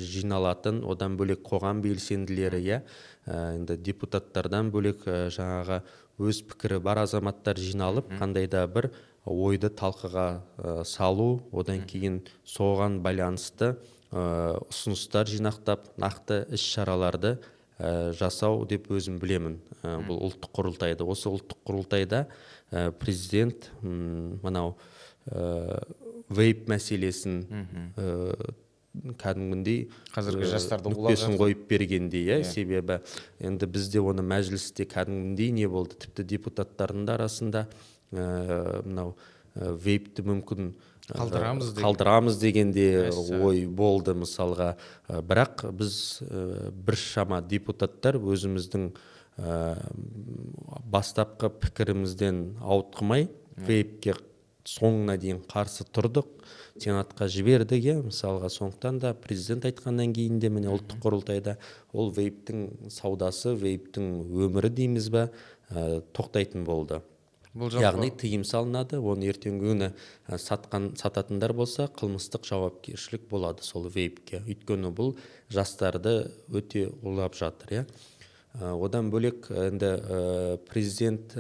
жиналатын, одан бөлек қоғам белсенділері, енді депутаттардан бөлек жаңағы өз пікірі бар азаматтар жиналып, қандай да бір ойды талқыға салу, одан кейін соған байланысты ұсыныстар жинақтап, нақты іс-шараларды жасау деп өзім білемін. Бұл ұлттық құрылтайды. Осы ұлттық құрылтайда президент мынау вейп мәселесін кәдімгідей қазіргі жастарды нүктесін қойып бергендей, иә, себебі енді бізде оны мәжілісте кәдімгідей не болды, тіпті депутаттардың да арасында мынау вейпті мүмкін қалдырамыз дегенде ой болды мысалға. Бірақ біз біршама депутаттар өзіміздің бастапқы пікірімізден ауытқымай вейпке соңына дейін қарсы тұрдық, сенатқа жібердік, иә, мысалға. Сондықтан да президент айтқаннан кейін де міне ұлттық құрылтайда ол вейптің саудасы, вейптің өмірі дейміз ба, тоқтайтын болды. Бұл жалпы... Яғни тыйым салынады, оны ертеңгі күні сататындар болса, қылмыстық жауапкершілік болады сол вейпке. Өйткені бұл жастарды өте улап жатыр, иә. Одан бөлек енді президент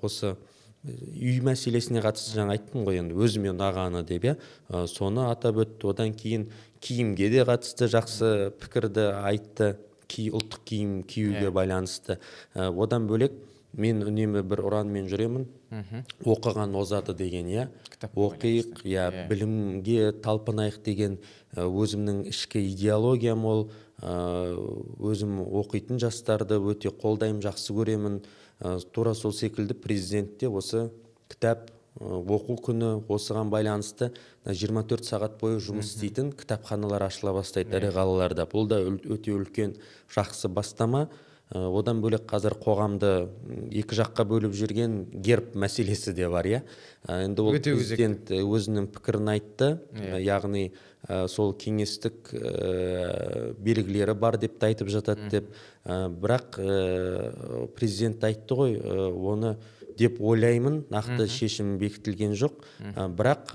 осы үй мәселесіне қатысты жаңа айттым ғой, енді өзіме ұнағаны деп, иә, соны атап өтті. Одан кейін киімге де қатысты жақсы пікірді айтты, ұлттық киім киюге байланысты. Одан бөлек мен үнемі бір ұранмен жүремін, оқыған озады деген, иә, оқиық, иә, білімге талпынайық деген өзімнің ішкі идеологиям ол. Өзім оқитын жастарды өте қолдаймын, жақсы көремін. Тура сол секілді президент те осы кітап оқу күні, осыған байланысты 24 сағат бойы жұмыс істейтін кітапханалар ашыла бастайды ірі қалаларда. Бұл да өте үлкен жақсы бастама. Одан бөлек қазір қоғамды екі жаққа бөліп жүрген герб мәселесі де бар, иә. Енді ол президент өзінің пікірін айтты, яғни сол кеңестік белгілері бар деп те айтып жатады деп. Бірақ президент айтты ғой, оны деп ойлаймын, нақты шешім бекітілген жоқ. Бірақ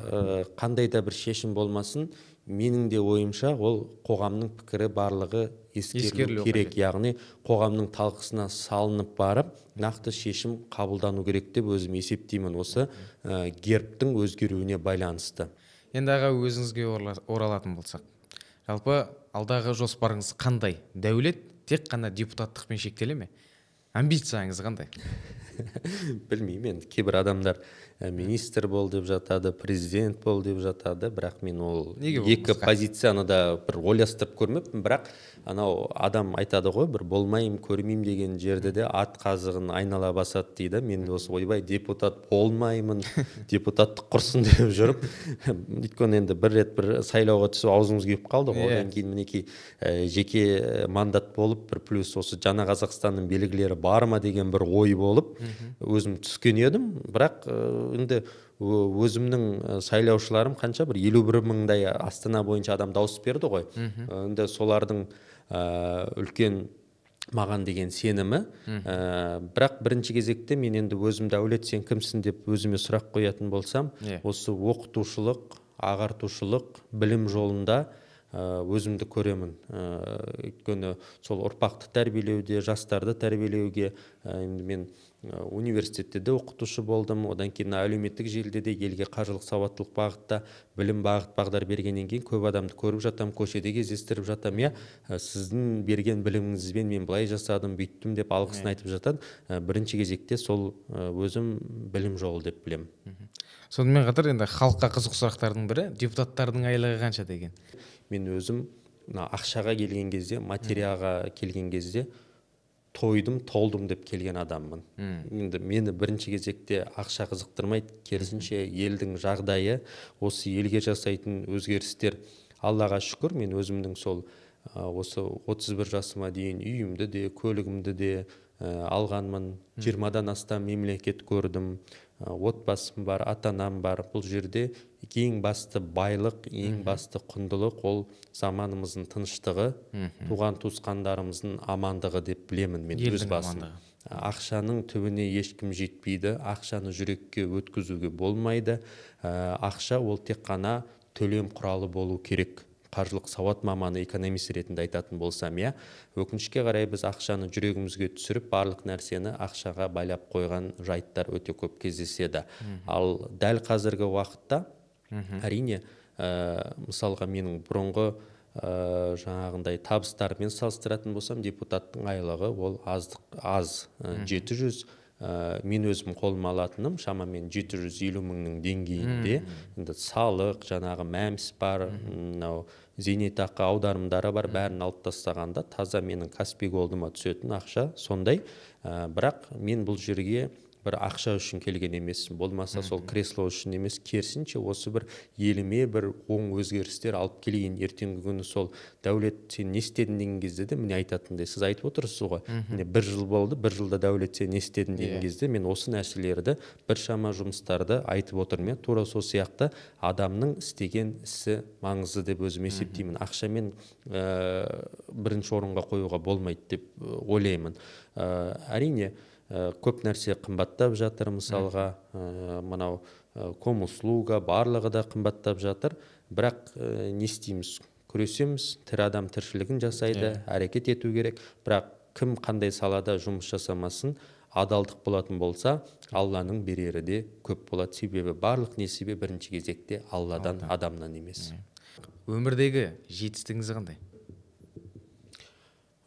қандай да бір шешім болмасын, менің де ойымша ол қоғамның пікірі барлығы ескерілу керек. Яғни қоғамның талқысына салынып барып, нақты шешім қабылдану керек деп өзім есептеймін осы гербтің өзгеруіне байланысты. Енді аға, өзіңізге оралатын болсақ, жалпы алдағы жоспарыңыз қандай? Дәулет тек қана депутаттықпен шектеле ме? Амбицияңыз қандай? Білмеймін, енді кейбір адамдар министр бол деп жатады, президент бол деп жатады, бірақ мен ол екі позицияны да бір ойластырып көрмеппін. Бірақ анау адам айтады ғой, бір болмайым, көрмеймін деген жерде де ат қазығын айнала басады дейді. Мен осы ойбай депутат болмаймын, депутаттық құрсын деп жүріп, өйткені енді бір рет бір сайлауға түсіп аузымыз күйіп қалды ғой. Одан кейін мінекей жеке мандат болып, бір плюс осы Жаңа Қазақстанның белгілері бар ма деген бір ой болып өзім түскен едім. Бірақ енді өзімнің сайлаушыларым қанша, бір 51 мыңдай Астана бойынша адам дауыс берді ғой. Енді солардың үлкен маған деген сенімі. Бірақ бірінші кезекте мен енді өзім Дәулет сен кімсің деп өзіме сұрақ қоятын болсам, осы оқытушылық, ағартушылық, білім жолында өзімді көремін. Өйткені сол ұрпақты тәрбиелеуде, жастарды тәрбиелеуге енді мен университетте де оқытушы болдым. Одан кейін әлеуметтік желіде де елге қаржылық сауаттылық бағытта білім бағыт бағдар бергеннен кейін көп адамды көріп жатам, көшеде кездестіріп жатам, иә, сіздің берген біліміңізбен мен былай жасадым, бүйттім деп алғысын айтып жатады. Бірінші кезекте сол өзім білім жолы деп білемін. Сонымен қатар енді халыққа қызық сұрақтардың бірі депутаттардың айлығы қанша деген. Мен өзім ақшаға келген кезде, материяға келген кезде тойдым, толдым деп келген адаммын. Енді мені бірінші кезекте ақша қызықтырмайды, керісінше елдің жағдайы, осы елге жасайтын өзгерістер. Аллаға шүкір, мен өзімнің сол осы 31 жасыма дейін үйімді де, көлігімді де алғанмын. 20-дан астам мемлекет көрдім, отбасым бар, ата-анам бар. Бұл жерде ең басты байлық, ең басты құндылық ол заманымыздың тыныштығы, туған туысқандарымыздың амандығы деп білемін мен өз басым. Ақшаның түбіне ешкім жетпейді, ақшаны жүрекке өткізуге болмайды. Ақша ол тек қана төлем құралы болу керек. Қаржылық сауат маманы, экономист ретінде айтатын болсам, иә, өкінішке қарай біз ақшаны жүрегімізге түсіріп, барлық нәрсені ақшаға байлап қойған жайттар өте көп кездеседі. Ал дәл қазіргі уақытта, әрине, мысалға менің бұрынғы жаңағындай табыстармен салыстыратын болсам, депутаттың айлығы ол аз, 700, мен өзім қолыма алатыным шамамен 750 мыңның деңгейінде. Енді салық, жаңағы мәмс бар, мынау зейнетақы аударымдары бар, бәрін алып тастағанда таза менің Каспий Голдыма түсетін ақша сондай. Бірақ мен бұл жерге бір ақша үшін келген емеспін, болмаса сол кресло үшін емес, керісінше осы бір еліме бір оң өзгерістер алып келейін. Ертеңгі күні сол Дәулет сен не істедің деген кезде де міне айтатындай, сіз айтып отырсыз ғой, міне бір жыл болды, бір жылда Дәулет сен не істедің деген кезде мен осы нәрселерді, біршама жұмыстарды айтып отырмын. Тура сол сияқты адамның істеген ісі маңызды деп өзім есептеймін. Ақшамен бірінші орынға қоюға болмайды деп ойлаймын. Әрине, Көп нәрсе қымбаттап жатыр, мысалға, мынау комуслуга барлығы да қымбаттап жатыр. Бірақ не істейміз? Күресеміз, тірі адам тіршілігін жасайды, әрекет ету керек. Бірақ кім қандай салада жұмыс жасамасын, адалдық болатын болса, Алланың берері де көп болады. Себебі барлық несібе бірінші кезекте Алладан, адамнан емес. Өмірдегі жетістігіңіз қандай?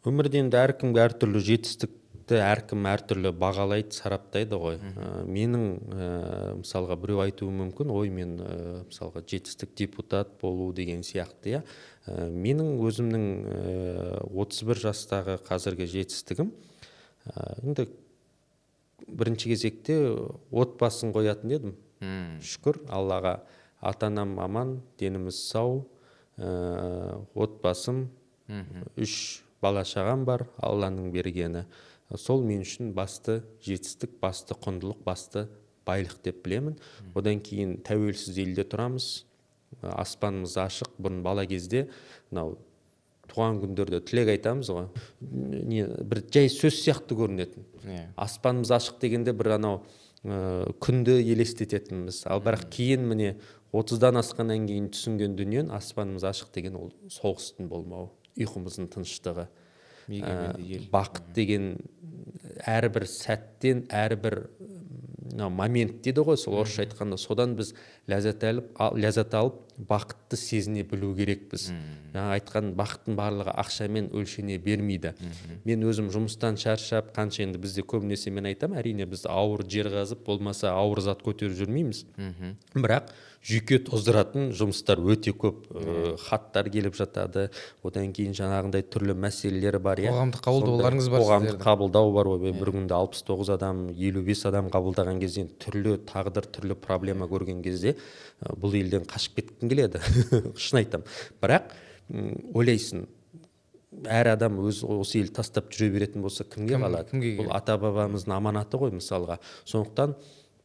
Өмірде енді әркімге әртүрлі жетістікті әркім әртүрлі бағалайды, сараптайды ғой. Менің мысалға біреу айтуы мүмкін, ой, мен мысалға жетістік депутат болу деген сияқты, иә. Менің өзімнің 31 жастағы қазіргі жетістігім, енді бірінші кезекте отбасын қоятын едім. Шүкір Аллаға, ата-анам аман, деніміз сау, отбасым, 3 бала шағам бар, Алланың бергені. Сол мен үшін басты жетістік, басты құндылық, басты байлық деп білемін. Одан кейін тәуелсіз елде тұрамыз, аспанымыз ашық. Бұрын бала кезде мынау туған күндерде тілек айтамыз ғой, не, бір жай сөз сияқты көрінетін. Аспанымыз ашық дегенде бір анау күнді елестететінбіз. Ал бірақ кейін міне 30-дан асқаннан кейін түсінген дүниен аспанымыз ашық деген ол соғыстың болмауы, ұйқымыздың тыныштығы, бақыт деген әрбір сәттен, әрбір момент дейді ғой, сол орысша айтқанда, содан біз ләззат алып бақытты сезіне білу керекпіз. Жаңа айтқан бақыттың барлығы ақшамен өлшене бермейді. Мен өзім жұмыстан шаршап, қанша енді бізде көбінесе мен айтамын, әрине біз ауыр жер қазып, болмаса ауыр зат көтеріп жүрмейміз. Бірақ жүйке тоздыратын жұмыстар өте көп, хаттар келіп жатады, одан кейін жаңағындай түрлі мәселелер бар. Қоғамдық қабылдауларыңыз бар. Қоғамдық қабылдау бар. Бір күнде 69 адам, 55 адам қабылдаған кезде түрлі тағдыр, түрлі проблема көрген кезде бұл елден қашып кеткім келеді. Шын айтам. Бірақ ойлайсың, әр адам өз осы елді тастап жүре беретін болса, кімге қалады? Бұл ата-бабамыздың аманаты ғой мысалға. Сондықтан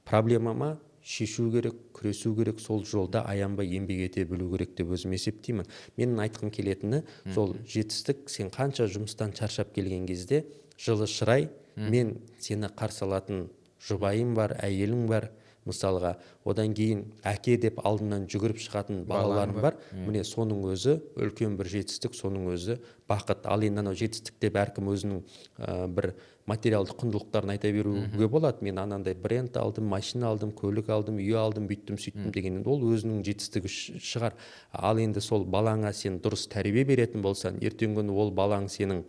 проблемама шешу керек, күресу керек, сол жолда аянбай еңбек ете білу керек деп өзім есептеймін. Менің айтқым келетіні сол жетістік, сен қанша жұмыстан шаршап келген кезде жылы шырай, мен сені қарсы алатын жұбайым бар, әйелің бар мысалға, одан кейін әке деп алдынан жүгіріп шығатын балаларым бар. Міне соның өзі үлкен бір жетістік, соның өзі бақыт. Ал енді анау жетістік деп әркім өзінің бір материалдық құндылықтарын айта беруге болады. Мен анандай бренд алдым, машина алдым, көлік алдым, үй алдым, бүйттім, сөйттім деген, енді ол өзінің жетістігі шығар. Ал енді сол балаңа сен дұрыс тәрбие беретін болсаң, ертеңгі күні ол балаң сенің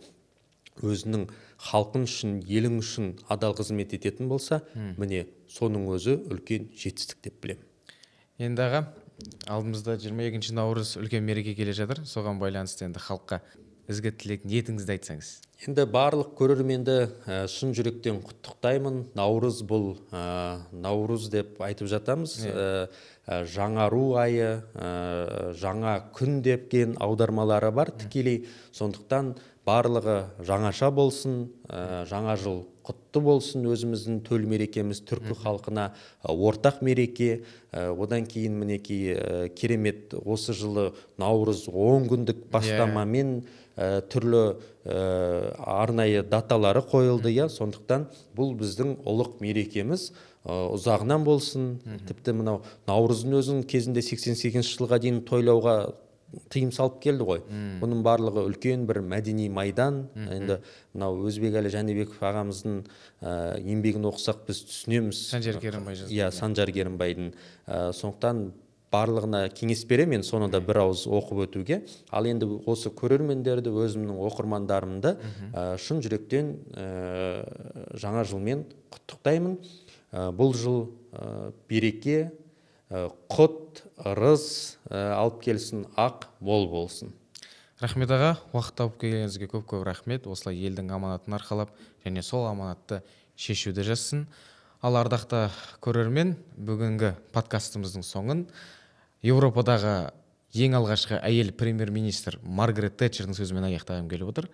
өзінің халқың үшін, елің үшін адал қызмет ететін болса, міне соның өзі үлкен жетістік деп білемін. Енді аға, алдымызда 22 наурыз үлкен мереке келе жатыр. Соған байланысты енді халыққа ізгі тілек, ниетіңізді айтсаңыз. Енді барлық көрерменді шын жүректен құттықтаймын. Наурыз бұл наурыз деп айтып жатамыз. Жаңару айы, жаңа күн депкен аудармалары бар тікелей. Сондықтан барлығы жаңаша болсын, жаңа жыл құтты болсын. Өзіміздің төл мерекеміз, түркі халқына ортақ мереке. Одан кейін мінекей керемет осы жылы наурыз 10 күндік бастамамен түрлі арнайы даталары қойылды. Сондықтан бұл біздің ұлық мерекеміз ұзағынан болсын. Тіпті мынау наурыздың өзінің кезінде 88 жылға дейін тойлауға тыйым салып келді ғой. Бұның барлығы үлкен бір мәдени майдан. Енді мынау Өзбекәлі Жәнібеков ағамыздың еңбегін оқысақ біз түсінеміз. Санжар Керімбай жазды. Иә, Санжар Керімбайдың. Сондықтан барлығына кеңес беремін, мен соны да бір ауыз оқып өтуге. Ал енді осы көрермендерді, өзімнің оқырмандарымды шын жүректен жаңа жылмен құттықтаймын. Бұл жыл береке, құт, ырыс алып келсін, ақ мол болсын. Рахмет аға, уақыт тауып келгеніңізге көп-көп рахмет. Осылай елдің аманатын арқалап және сол аманатты шешуді жазсын. Ал ардақты көрермен, бүгінгі подкастымыздың соңын Еуропадағы ең алғашқы әйел премьер-министр Маргарет Тэтчердің сөзімен аяқтағым келіп отыр.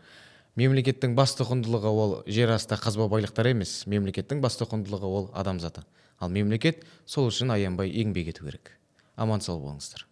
Мемлекеттің басты құндылығы ол жер асты қазба байлықтары емес, мемлекеттің басты құндылығы ол адамзаты. Ал мемлекет сол үшін аянбай еңбек ету керек. Аман сау болыңыздар.